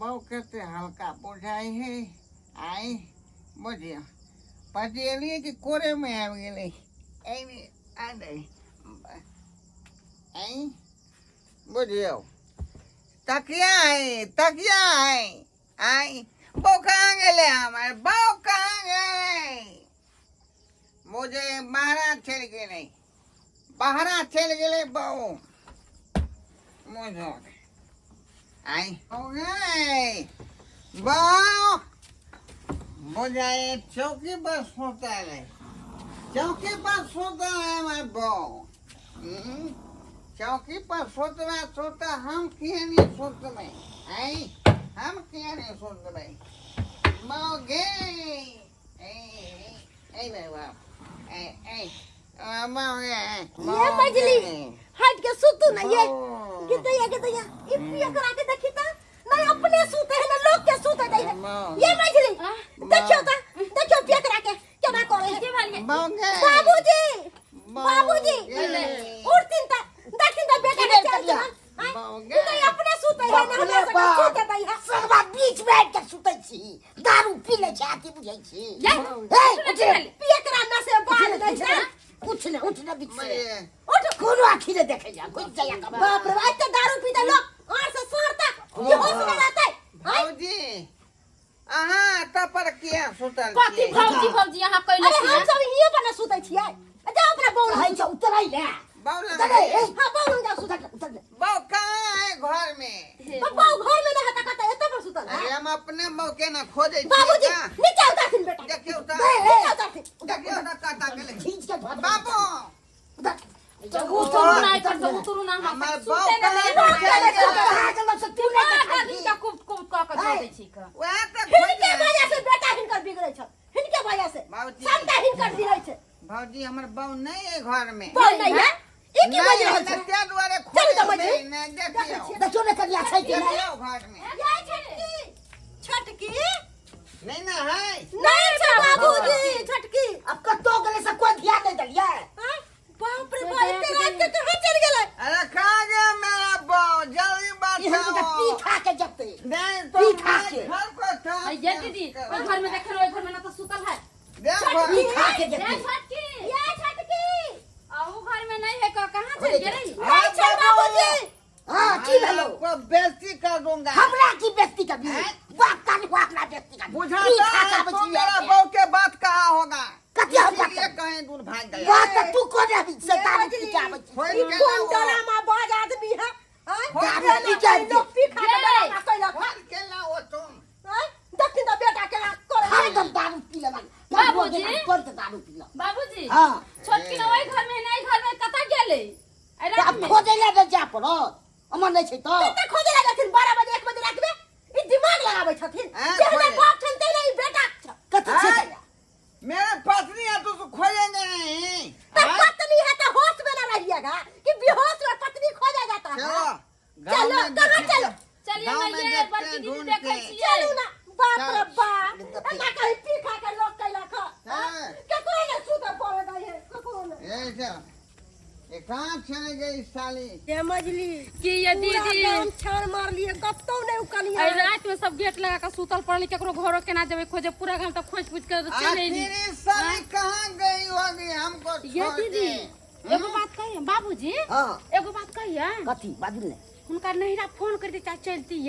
बौ कते हल्का बुझाइ है आइ बुझियौ पजेलियै कि कोरेमे आबि गेलै एहिमे आ नहि आइ बुझियौ तकिया है तकिया है आइ बौ कहाँ गेलै हमर बौ कहाँ गेलै मुझे बहरा चलि गेलै बहरा चलि गेलै बौ मुझे आइ गए बौ मुझे चौकी पर सोता है चौकी पर सोता है मैं बौ चौकी पर सोतबा सोता हम किए नहीं सोतबै आइ हम किए नहीं सोतबै बौ गे ये मजली हट के सुतू ना ये गिदैया गिदैया ई पिया करा के देखी त नहीं अपने सुते है ना लोग के सुते नहीं है ये मजली देखियो त देखियो पिया करा के केना करे है बाबूजी बाबूजी उठतिन त देखिन त बेटा के चल चल नहीं अपने सुते है ना हमरा सबके सुते नहीं है सरबा बीच बैठ के सुतै छी दारू पी लै छै आती बुझै छी ए, उठ रे, पिया करा ना से बाल नहीं छै उठ ने उठ ने बीच से उठ कोनो आखी ने देखै जा घुस जाया कब बाप रे बाप एते दारू पीते लोग और से सर तक ये होश में रहते हैं भौजी अहाँ एतऽ पर किया सुतल कथी छियै भौजी भौजी अहाँ कैले अरे छियै हम सब हिये पर ना सुतै छियै जाओ अपना बौल है छ उतरै ले बौला उतरै ए हां बौल जाओ सुतै उतर ले बौ कहाँ है घर में बौ घर में ना हता कता एते पर सुतल है अरे हम अपने बौ के ना खोजै छियै बाबूजी का? नीचे उतारथिन बेटा देखियौ तऽ नीचे उतारथिन देखियौ तऽ कतऽ गेलै खींच के धर बाबू उतर उतरू ना एकर से उतरू ना अहाँ हमर सब बौ सुते ना कहाँ देबै। चलि गेलै? आ गेलो से तू नहीं आधा देखा दिन का कुप कुप कऽ के धऽ दै छी कऽ वएह तऽ हिनके खोजै वजह से बेटा हिनकर बिगड़ै छ हिनके वजह से बाबूजी। सबटा हिनकर बिगड़ै छै भौजी हमर बौ नहीं है घर में बौ नहीं है ई की नहीं बज रहल है छै ते दुआरे चलू तऽ खोजै मजली। छै, नहि देखियौ देखियो ने करिया छै कि नहीं देखियौ घर में ये छोटकी छोटकी नहीं ना है नहीं छै बाबूजी छोटकी अब कतो गेले से कोई ध्यान नहीं देलिए हाँ? बाप रे बाप इतने रात के कहाँ चल गेलै अरे कहाँ गया मेरा बौ जल्दी ई हम बताओ पी खा के जते नहीं तो पी खा मैं के। घर को था ये दीदी ओइ घर में देखन ओइ घर में ना तो सुतल है देखो पी खा के ये जते छोटकी ये छोटकी अहू घर में नहीं है कहाँ चल गेलै नहीं छै बाबूजी हां की मैं भेलो आपको बेइज्जती कर दूंगा हमरा की बेइज्जती करबी हैं? बाप का नहीं अपना बेइज्जती करबी बुझा पी खा के है आबै तुम छी मेरा बहू के बात कहा होगा कथी हम बात इसीलिए करबै? कहीं दूर भाग गया बात तऽ तू कोने अभी से दारू पी के आबै छी खोज ई के कोन लाओ डरामा बाज आदमी है आँय? दारू एना पी के आबि लोग पी खा के ये। डरामा कैलक है खोज के लाओ तुम आँय? देखिन तऽ बेटा केना करे है। हरदम दारू पी लेलक बाबूजी। बड्ड दारू पी लेलक बाबूजी हाँ छोटकी ना ओइ घर में ना ई घर में कतऽ गेलै आइ तऽ रात आब में खोजै लए ने जाय पड़त अमर नहि छै तऽ कते खोजे लगथिन 12 बजे 1 बजे रात में ई दिमाग लगाबै छथिन हाँ, जेहने खोजे। बाप छनि तेहने ई बेटा छनि कथी छै हैं? कहिया? मेरे पत्नी है तो उसको खोजेंगे नहीं तो हाँ? पत्नी है तो होश में ना रहिएगा कि बेहोश में पत्नी खोजा जाता है चलो गाँव चलो, में कहाँ देखते- चलो? चलिए गाँव में मैया, देखते बड़की दीदी ढूंढ देखै के। छियै। चलू ना बाप रे चल। बाप एना कहीं पी खा के लोग कैलक हँ। हाँ। ककरो ने सुतऽ पड़े दै है ककरो ने ये चल ये कहाँ चले गई साली ये मजली की ये पूरा दीदी गाम छान मारलिए कतौ नहीं उकलिया एहि रात में सब गेट लगा के सुतल पड़ल केकरो घरो केना जेबै खोजे पूरा गाम तऽ खोज पूछ के चलि एली आखिर साली कहाँ गई होगी हमको ये छोड़ दीदी के एगो बात कहिए बाबूजी हाँ एगो बात कहिए कथी बाजू ने हुनका नैहरा फोन कर दी चाहे चलती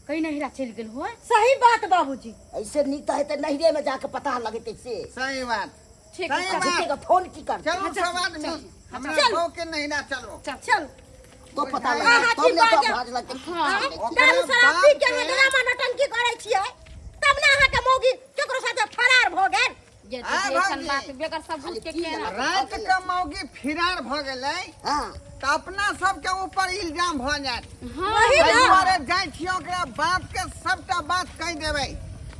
कहीं नैहरा चलि गेल हो सही बात बाबूजी ऐसे नीक तऽ हेतै नैहरे में जाके पता लगेतै से सही बात ठीक सही है बात। झूठे के फोन की करतै चलो सब आदमी हमरा चल। बहू के नैहरा चलो चल तो पता अहाँ लगतै की तब ने तो बाजब? भाज लगतै हाँ। ओकरा दारू शराब पी के बाप अहाँ के- ड्रामा नौटंकी करै छियै तब ने अहाँके मौगी केकरो साथे फरार भऽ गेल ये आय दीदी ऐसन भाभी। बात बेगर सबूत के केना रात के मौगी फिरार भ गेलै हाँ तऽ अपना सबके ऊपर इल्जाम भऽ जायत हाँ वही एहि ने दुआरे जाइ छियै ओकरा बाप के सबटा बात कहि देबै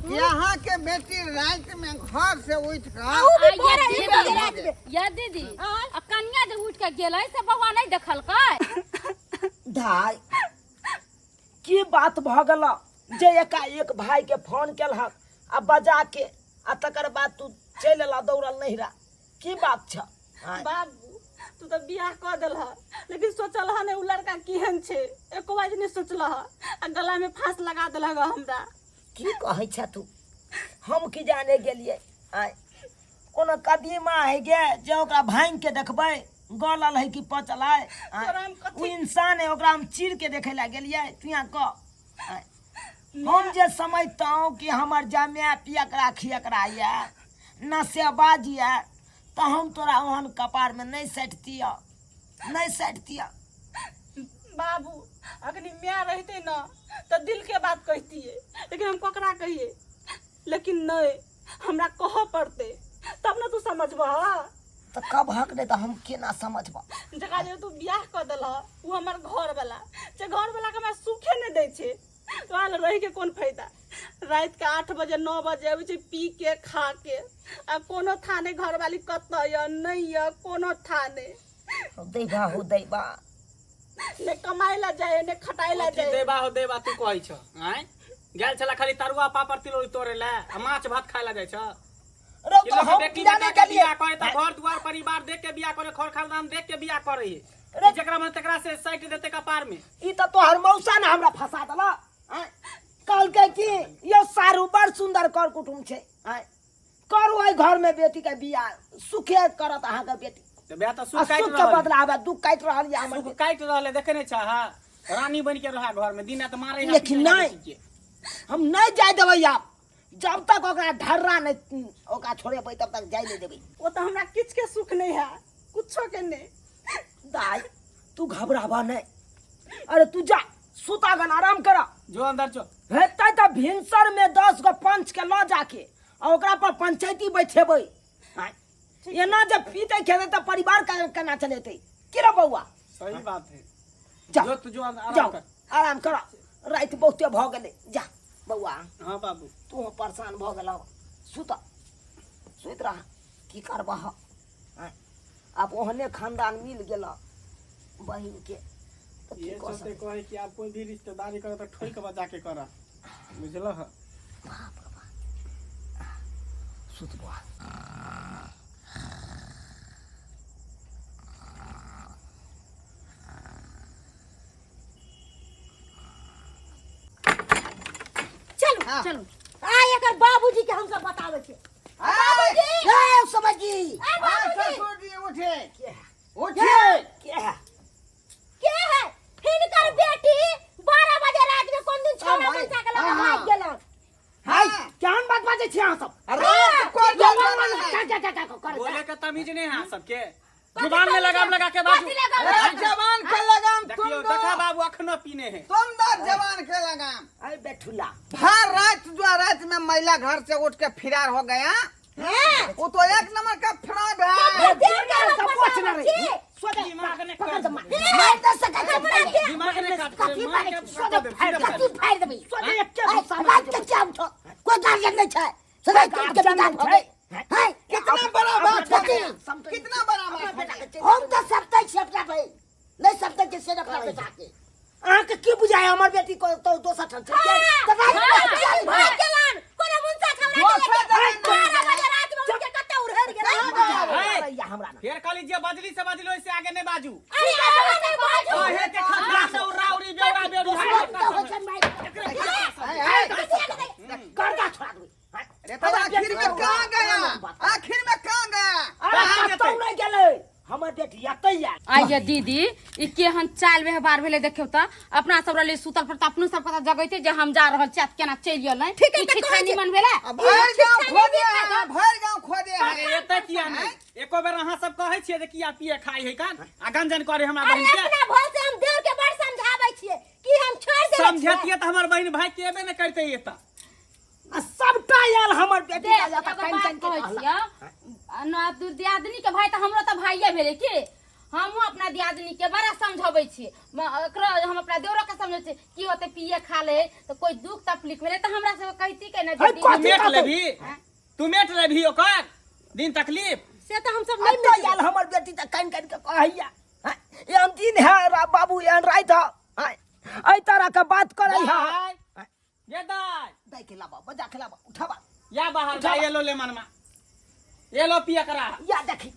कि अहाँके बेटी राति में घर से उठि कऽ अहू भी आ, ये भोरे दीदी, एक बजे राति में ये दीदी आँय? आ कन्या जे उठ के गेलै से बौआ नहीं देखलकै दाइ की बात भऽ गेल जे एकाएक भाई के फोन केलहक आ बजा के आ तकर बाद तू चलि एला दौड़ल नैहरा की बात छ आँय? बाबू तू तऽ बियाह कऽ देलह लेकिन सोचल ह नहि ओ लड़का केहन छै एको बार नहि सोचलह आ गला में फांस लगा देलह ग हमरा की कहै छ तू हम की जाने गेलियै आँय कोनो कदीमा है गे जे ओकरा भाङि के देखबै गलल है कि पचल है आँय? तोरा हम कथी ओ इंसान है ओकरा हम चीर के देखे ला गेलियै तू यहाँ कह आँय? हम जे समझतहुँ कि हमर जमाय पियकरा खियकरा यऽ नशेबाज यऽ तऽ हम तोरा ओहन कपारमे नहि सटितियऽ नहि सटितियऽ बाबू अखनी माय रहते न तऽ दिल के बात कहतियै लेकिन हम ककरा कहिए लेकिन नहीं हमरा कहऽ पड़तै तब ने तू समझबह तऽ कब हक नहि तऽ हम केना समझबऽ जकरा जे तू बियाह कऽ देलह ओ हमर घरवला जे घरवला के हमरा सुखे नहि दै छै तोरा लग रहिके कोन फायदा रातिके 8 बजे 9 बजे अबै छै पी के खा के आ कोनो था नहि घरवाली कतऽ यऽ नहि यऽ कोनो था नहि दैबा हो दैबा ने कमाइ लए जाइ ने खटाइ लए कथी जाइ देबा हो देबा तू कहै छ आँय गेल छला खाली तरुआ पापड़ तिलौरी तोड़े लए आ माछ भात खाय लए जाइ छ रौ कि तऽ लोक हम बेटी किया बेटा नहि के गेलियै बियाह करे तऽ घर दुआर परिवार देख के बियाह करे खर खानदान देख के बियाह करे रे- जेकरा मन तेकरा से सटि देते कपार में ई तऽ तोहर मौसा ने हमरा फंसा देलक आँय कहलकै कि यौ सारू बड़ सुन्दर कर कुटुम छै आँय करू एहि घरमे बेटीके बियाह सुखे करत अहाँके बेटी तऽ बियाह तऽ आ सुख काटि सुख के रहल बदला आबे दुख काटि रहल यऽ हमर सुख काटि रहल है देखे नहि छह रानी बनि के रहा घर में दिन रात मारे है लेकिन पीटे है नहि। बेटी के। हम नहि जाय देबै आब जब तक ओकरा ढर्रा नहि ओकरा छोड़ेबै तब तक जाय नहि देबै ओ तऽ हमरा किछु के सुख नहि है कुछो के नहि दाइ तू घबराबह नहि अरे तू जा सुता गन आराम कर जो अंदर जो हेतै तऽ भिनसर में 10 गो पंच के लऽ जाके आ ओकरा पर पंचायती बैठेबै आँय, एना जे पीतै खेतै तऽ परिवार केना चलेतै की रे बौआ सही बात है जा जो तू जो आराम जाओ कर आराम कर राति बहुते भऽ गेलै जा बौआ हाँ बाबू तू परेशान भऽ गेलह सुत सुति रह की करबह आँय, आब ओहने खानदान मिल गेल बहिन के तऽ की ये कऽ चलते सकै कहे कि आप कोई भी रिश्तेदारी करो तो ठोक बजा के करा बुझल ह बाप रे बाप सुत बौआ चलू हाँ। चलू आ एकर बाबूजी के हम सब बताबै छी बाबूजी ए समझी ए बाबूजी ससुर जी उठे के है उठे के है के है हिनकर बेटी 12 बजे रात में कोन दिन छोरा भाई, बच्चा के लगा हाँ। भाग गेलन हाय केहन बात बाजै छी अहाँ सब रात को क्या क्या क्या क्या कर बोले के तमीज नहीं है सबके जुबान में लगाम लगा के बाजू कथी लगाम अरे जवान के लगाम तुम देखियो दो देखा बाबू अखनो पीने है तुम दो जवान के लगाम अरे बेठुला भर रात जो रात में महिला घर से उठ के फिरार हो गया हां वो तो एक नंबर का फ्रॉड है देर के सब हम पोछ ना फसाबै रे छी। सोचे दिमाग ने पकड़ काट दे मार मार दे सकै छै हमरा के दिमाग ने काट कथी मार मारे के छी? काट दे, सीधे कथी फाड़ि देबै सोचे एके आइ, गुस्सा में रात के क्या उठो कोई गार्जियन नहीं छै सदा टूट के गार्जियन विदा नहीं भऽ छै। गेल हैं कितना बड़ा बात हो गया समझो। कितना बड़ा बात हो गया हम तऽ सपतै छी अपना भाई नहीं सपतै छी से अपना बेटा के अहाँके की बुझाय हमर बेटी को तो दोसर ठाम चलि गेल तऽ राति मे चलि भाग गेलन कोनो मुंसा छौड़ा के लेके 12 बजे रात में उठ के कत्ते उड़ेर गेलै। गेल हमरा ना। फेर कहली जे बजली से बजली, ओइसे आगे नहि बाजू। अरे आगे नहीं बाजू। कहे के खतरा से उड़ा उड़ी बेवड़ा बेवड़ी। दोसर तऽ होइ छै मारि। गर्दा छोड़ा देबै। अरे तो आखिर में कहाँ गया? आखिर में कहाँ गया? अरे कतौ नहि गेलै, हमर बेटी एतै आयल। आइये दीदी, ई केहन चाल व्यवहार भेलै देखियौ तऽ। अपना सब रहलियै सुतल पर तऽ अपनो सबके तऽ जगैते जे हम जा रहल छी आ केना चलि गेलै। ठीक है, ई तऽ ठीक कहै छै छी। निमन भेलै। आ भरि गाँव खोजे है, भरि गाँव खोजे है। अरे एतऽ किया नहि एको बेर अहाँ सब कहै छियै जे किया पिए खाइ है कान आ गंजन करे हमरा अरे बहिन के? अपना भोल से हम देव के बड़ समझाबै छियै कि हम छोड़ देबै। समझतियै तऽ हमर बहिन भाई के एबे नहि करतै एतऽ। आ सबटा आयल हमर बेटी। देख, का जाता एगो कान बात कान के कहै कहला। छियौ, ना तू दियादनी के भाई तऽ हमरो तऽ भाइये भेलै की। हमहूँ अपना दियादनी के बड़ा समझबै छियै, एकरो हम अपना देवरो के समझै छियै कि ओते पिए खा ले तऽ कोइ दुख तकलीफ भेलै तऽ हमरा सबके कहती के ने। है, दीदी, कथी तू मेट कहतौ? लेबही, तू मेट लेबही ओकर दिन तकलीफ। से तऽ हम सब नहीं एतऽ आयल हमर बेटी तऽ कान कान के कहैया, हँ, एहन दिन है बाबू, एहन राति है, हँ, एहि तरह के बात करै है। दाइ, ये दाइ। दाइ के लाबा, बजा के लाबा, उठाबा। या बाहर जा, ये लो ले मनमा, ये लो पिया करा। या देखी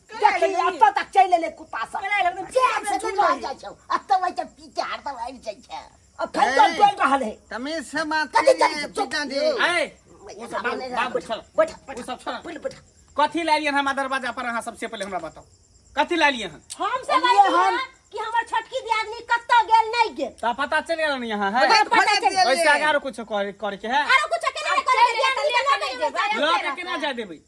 देखी, एतऽ तक चलि एलै कुत्ता सब। चैन से नहि रह जाइ छौ, एतऽ ओइ तऽ पी के हरदम आबि जाइ छै। अखन तक चलि रहल है। तमीज से बात कथी कीजिए कथी? चुप। पिताजी। ऐ ओ सब बाबू, बाबू छोड़। बैठ। ओ सब छोड़। बैठ बैठ। कथी लालियन हमरा दरवाजा पर अहाँ सबसे पहिले हमरा बताओ, कथी लालियन हन? हम सब आइए हम कि हमर छोटकी दियादनी कत्तो गेल नहीं गेल। त पता चल गेल न यहाँ है। बता, पता चलि खोले ओइसे आगे आरो कुछ करे करे के है? आरो कुछ केना नहीं करे के, दियादनी के लऽ के जेबै। ल के केना जाय देबै?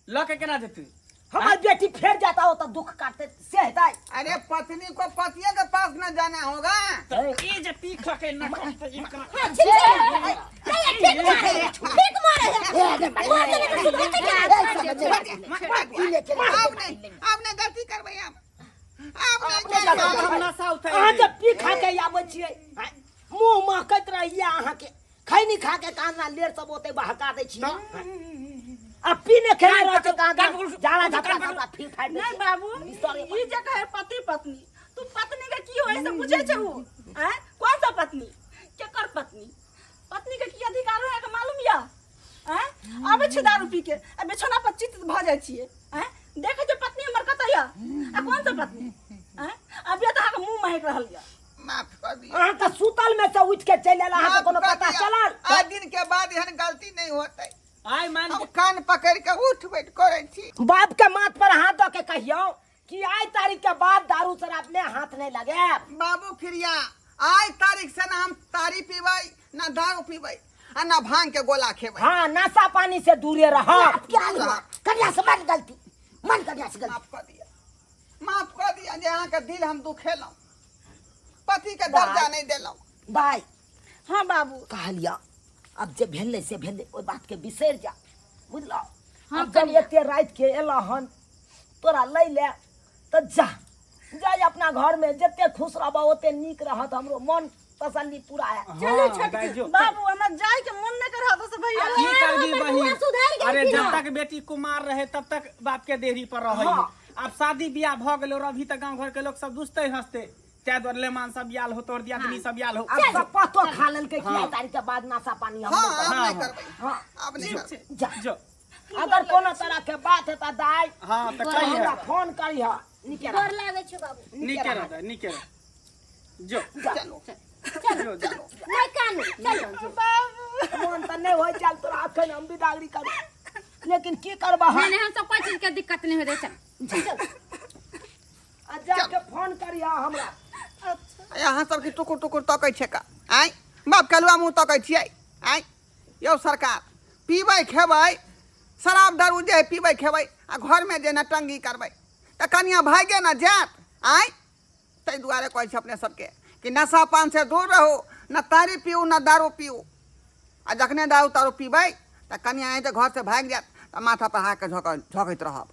ल के केना जेतै? हमर बेटी फेर जाता हो तऽ दुख काटते से हेतै। अरे पत्नी को पतिये के पास न जाना होगा। त ई जे पी खा के न करतै एकरा। हाँ, ठीक छै। नहीं, ठीक मारे है, ठीक मारे है। मार देने के सुधरतै केना? अब नहीं, अब नहीं गलती करबै, अब अब नहीं करबै। हम नशा उठै। अहाँ जे पी खा के आबै छियै, आँय, मुँह महकैत रहैया अहाँके, खैनी खा के काना लेर सब ओते बहका दै छियै आ पीने खेने रहै छै कहाँ जाला झपटा झपटा फिर फाड़ि दै नहीं छियै। बाबू, ई जे कहे पति पत्नी, तू पत्नी के की होय से पूछे छै उ? आँय, कौन सा पत्नी, केकर पत्नी, पत्नी के की अधिकार होय के मालूम या? आँय, आबै छै दारू पी के आ बिछौना पर चित भऽ जाइ छियै। आँय, देखै छै पत्नी हमर कतऽ यऽ आ कौन सा पत्नी? आँय, अभी तऽ अहाँके मुँह महकि रहल यऽ। माफ कर दिया। अहाँके सुतल में से उठि के चलि आयल, अहाँके माफ कोनो कर पता दिया। चलल? आज दिन के बाद एहन गलती नहीं होते। आइ मान हम कान पकड़ के उठ बैठ करे छी। बाप के माथ पर हाथ दऽ के कहियौ कि आइ तारीख के बाद दारू शराब में हाथ नहीं लगायब। बाबू खिरिया, आज तारीख से ना हम तारी पीबै, ना दारू पीबै आ ना भांग के गोला खेबै। हाँ, नशा पानी से दूरे रह। क्या हुआ? कन्या से मन गलती, मन कन्या से गलती। माफ कर दिया, माफ कर दिया जे अहाँके दिल हम दुखेलहुँ, पति के दर्जा नहीं देलहुँ। बाय। हाँ बाबू। कहलिया अब जे भेलै से भेलै, ओहि बात के बिसरि जा, बुझलौ? हाँ, अब जब कनिया। एते राति के एला हन तोरा लै ले तऽ जा जाय अपना घर में, जते खुश रहबह ओते नीक रहत, हमरो मन तसल्ली पूरा है। चलो छठ बाबू, हमरा जाय के मन नहीं कर रहा से भैया। की करबी हमर बहिन? बुआ सुधरि गेलखिन अरे जब हँ। तक बेटी कुमार रहे तब तक बाप के देहरी पर रहे। हाँ। अब शादी बियाह भ गेल और अभी तक गांव घर के लोग सब दुसते हंसते, तै दुआरे लेमान सब आयल हो, तोर दियादनी सब आयल हो। अब सब पतो खा लेलकै कि आइ तारीख के बाद नशा पानी हम हाँ, नहीं अब हाँ, नहीं करबै, हाँ। अब नहीं करबै। जा। जो। अगर कोनो तरह के बात है तऽ दाइ हाँ तऽ हमरा कहिए। फोन करिह। नीके रह। गोर लागै छै बाबू। नीके रह, नीके रह, जो। चलो। जो जो। नहीं कानू, चलो। मन तऽ नहि होइ चल तोरा अखन हम बिदागरी करू, लेकिन की करबह? नहीं नहीं, हम सब कोई चीज के दिक्कत नहीं होते, चल। आ जाके फोन करिह हमरा। अहाँ सबके टुकुर टुकुर तकै छै का? आँय, बाप कलुआ मुँह तकै छियै? आँय यौ सरकार, पीबै खेबै शराब दारू जे है पीबै खेबै आ घरमे जे नटंगी करबै तऽ कनिया भागे ने जायत। आँय, ताहि दुआरे कहै छै अपने सबके कि नशा पान से दूर रहू, न तारी पीऊ न दारू पीऊ। आ जखने दारू तारू पीबै तऽ कनिया एते घरसँ भागि जायत तऽ माथा पर हाथ के झोंकैत रहब।